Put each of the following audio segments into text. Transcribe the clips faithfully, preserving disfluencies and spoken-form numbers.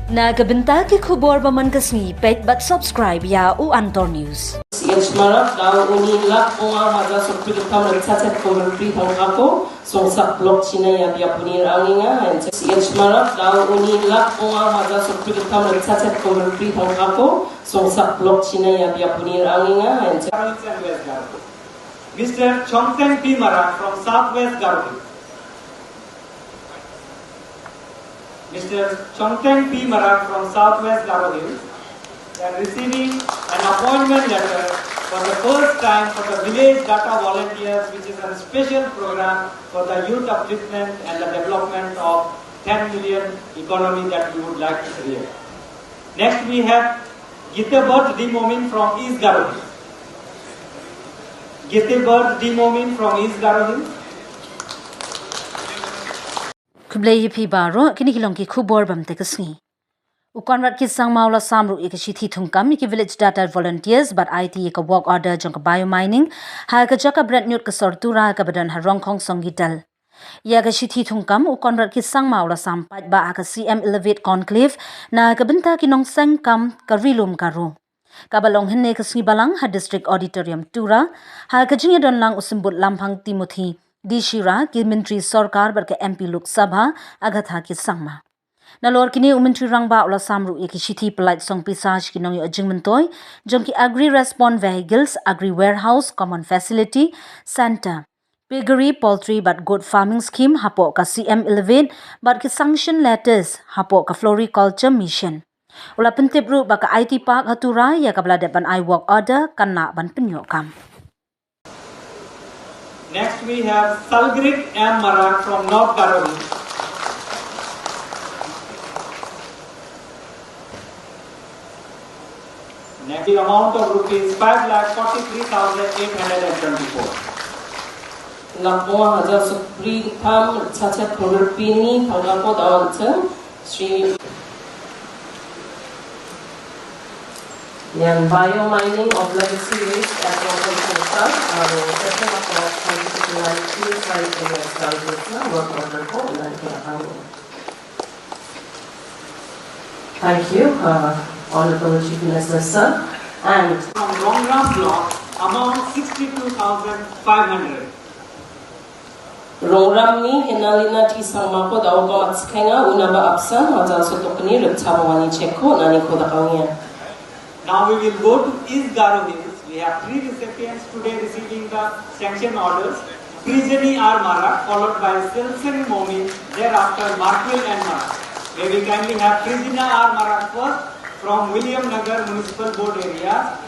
Na ka bynta ki khubor ba man ka sngi, peit bad subscribe ïa u Antor News. Siet Marak, daw uni lak ong ar hajar sopri ktham rep sachet kong rep ri thong kako, song sak blok China ïa bia punir anginga, hain Siet Marak, daw uni lak ong ar hajar sopri ktham rep sachet kong rep ri thong kako, song sak blok China ïa bia punir anginga, hain Mister Chongteng P Marak from Southwest Garo Hills. Mister Chongteng P Marak from Southwest Garo Hills and receiving an appointment letter for the first time for the Village Data Volunteers, which is a special program for the youth upliftment and the development of ten million economy that we would like to create. Next, we have Gitebert D Momin from East Garo Hills. Gitebert D Momin from East Garo Hills. Khublei ïa phi baroh, kine ki long ki khubor bam te ka sngi. U Conrad K Sangma u la sam ruh ïa ka shithi thungkam ïa ki Village Data Volunteers bad ai ti ïa ka work order jong ka bio mining ha ka jaka bret ñiut ka sor Tura kaba don ha Rongkhong Songidal. Ïa ka shithi thungkam u Conrad K Sangma u la sam paidbah ha ka C M Elevate Conclave na ka bynta ki nongseng kam ka Ri Lum Garo, kaba long hynne ka sngi Balang ha District Auditorium Tura, ha ka jingïadon lang u Symbud Lamphang Timothy D Shira, ki Myntri Sorkar bad ka M P Lok Sabha Agatha K Sangma. Nalor kine u Myntri Rangbah u la sam ruh ïa ki shithi pyllait song pisa sha ki nongïoh jingmyntoi jong ki Agri Response Vehicles, Agri Warehouse, Common Facility Centre, Piggery, Poultry bad Goat Farming Scheme hapoh ka C M Elevate bad ki sanction letters hapoh ka Floriculture Mission. U la pyntip ruh ba ka I T Park ha Tura ïa kaba la dep ban ai work order kan lah ban pynïoh kam. Next we have Salgrik M Marak from North Garo Hills. Next, the amount of rupees five lakh forty-three thousand eight hundred and twenty-four. Lak ong ar hajar sopri ktham rep sachet kong rep ri ni thong kako, daw wan cheng Sri Yan bio mining of legacy waste at Rongkhong Songsa, aro setting up of twenty-nine field site in West Garo Hills, work order ko, ulan ko. Thank you, uh, Honorable Chief Minister, sir. And from Rongram Block, amount sixty-two thousand five hundred. Rongram ni Henalina T Sangma ko daw ko mat skhenga una ba apsan hajar soto kni rep chaba wani cheko nani ko da kaungia. Now we will go to East Garo Hills. We have three recipients today receiving the sanction orders. Prijani R Marak, followed by Silsing Momin, thereafter Markwil N Marak. May we kindly have Prijina R Marak first from William Nagar Municipal Board area.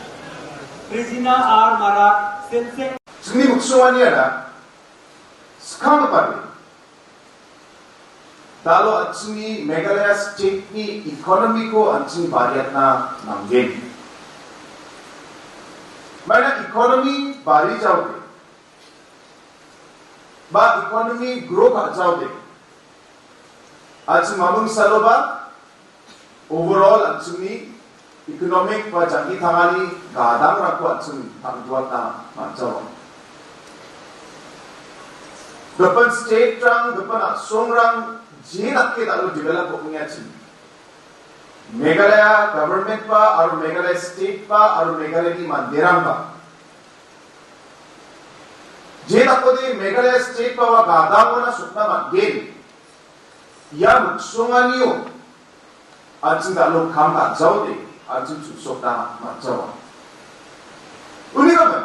Prijina R Marak, Silsing. Sini buksuan ya da. Skang pari. Dalo atsuni Meghalaya state ni economy ko atsuni bariat na nanggen. Mana economy bari jauh de. Ba economy grow ka jauh de. Atsuni mamung saloba. Overall, atsuni economic ba jangki thangani gadang rako atsuni tang duat na manjawa. Depan state rang, depan asong rang, je nak ke tak lu develop ko punya atsuni. Meghalaya government ba, aru Meghalaya state ba, aru Meghalaya ni manderang ba. Je tak ko di Meghalaya state ba wa gadang wana sukna mangen. Ya muksong anio. Atsung da lo kam da jauh de, atsung chu sok da ma jauh. Uni ka man.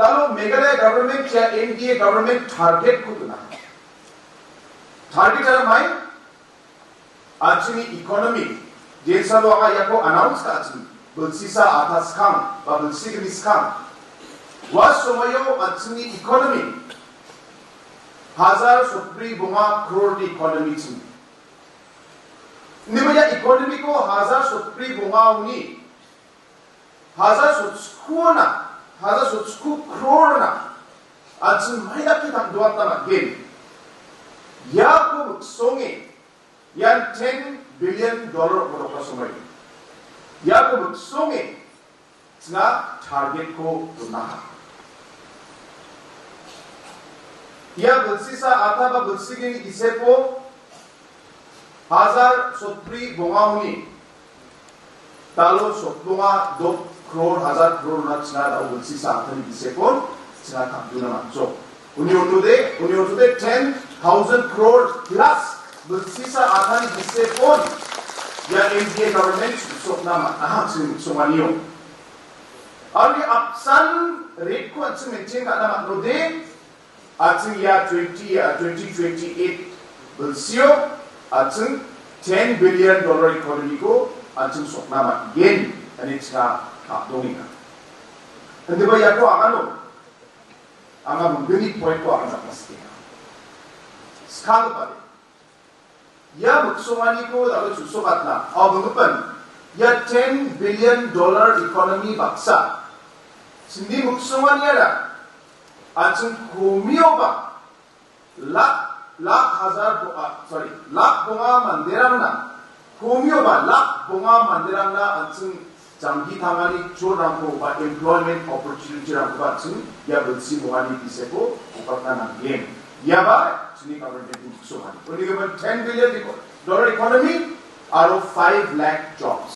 Da lo Meghalaya government ya N D A government target ko tu na. Target ada mai? Atsung ni economy. Jen sa lo anga ya ko announce ka atsung. Belsisa atas kam, ba belsi kini skam. Wa somayo atsung ni economy. Hazar sotri bunga crore ni economy tsung. Ni ba ya economy ko hazar sotri bunga uni. Hazar sotskuna, hazar sotskuna crore na. Atsung mai da kitang dua tama gen. Ya ko songe, yan ten billion dollar ko ka somai. Ya ko songe, Sna target ko tunaha. Ya belsisa ata ba belsi gini isepo. Hajar sotbri bonga uni. Talo sotbonga dok crore hajar crore na chna da u bilsi sa athani bise pon chna thap duna matso. Uni otude, uni otude ten thousand crore plus bilsi sa athani bise pon ya N D A government sokna ma aha ching songanio. Arni apsan rate ko ching maintain ka na matnode. Atsing ya twenty, uh, twenty twenty-eight belsio, atsing ten billion dollar economy ko, atsing sokna mat yen, ani tsna hap dongina. Ande ba ya ko angano, anga mungkini point ko anga pasti. Skang pade. Ya muksumani ko da ko susok atna. Au mengepeng. Ya ten billion dollar economy baksa. Sindi muksumani ada. Atsing kumio ba. Lak, lak hajar bo-, ah, sorry. Lak bonga manderang na. Kumio ba lak bonga manderang na atsing janggi thangani chorang ko ba employment opportunity rang ko ba atsing ya belsi bongani bise ko upat na nang game. Ya ba chini government ni so mani. Only given ten billion dollar economy, aro five lakh jobs.